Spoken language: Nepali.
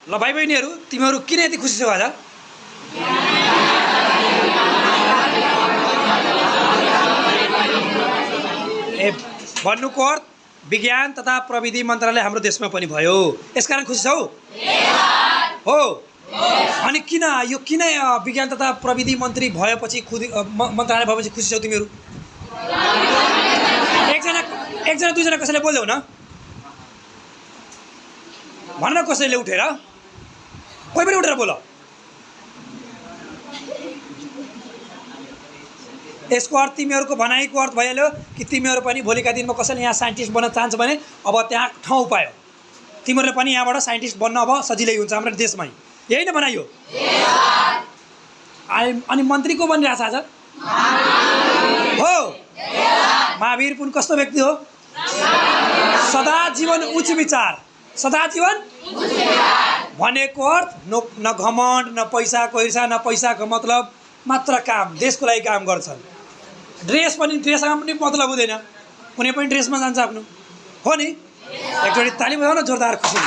ल भाइ बहिनीहरू तिमीहरू किन यति खुसी छौ आज? ए भन्नुको अर्थ विज्ञान तथा प्रविधि मन्त्रालय हाम्रो देशमा पनि भयो, यसकारण खुसी छौ? हो। अनि किन यो किन विज्ञान तथा प्रविधि मन्त्री भएपछि मन्त्रालय भएपछि खुसी छौ तिमीहरू? एकजना दुईजना कसैले बोल्देऊ न, भन न कसैले उठेर, कोही पनि उठेर बोल। यसको अर्थ तिमीहरूको भनाइको अर्थ भइहाल्यो कि तिमीहरू पनि भोलिका दिनमा कसैले यहाँ साइन्टिस्ट बन्न चाहन्छ भने अब त्यहाँ ठाउँ पायो, तिमीहरूले पनि यहाँबाट साइन्टिस्ट बन्न अब सजिलै हुन्छ हाम्रो देशमै, यही नै भनाइयो। अनि मन्त्री को बनिरहेछ आज? हो। महावीर पुन कस्तो व्यक्ति हो? सदा जीवन उच्च विचार, सदा जीवन भनेको अर्थ न घमण्ड, न पैसाको ईर्षा, न पैसाको मतलब, मात्र काम, देशको लागि काम गर्छन्। ड्रेसमा पनि मतलब हुँदैन, कुनै पनि ड्रेसमा जान्छ आफ्नो, हो नि? एकचोटि ताली बजाउन जोरदार खुसी।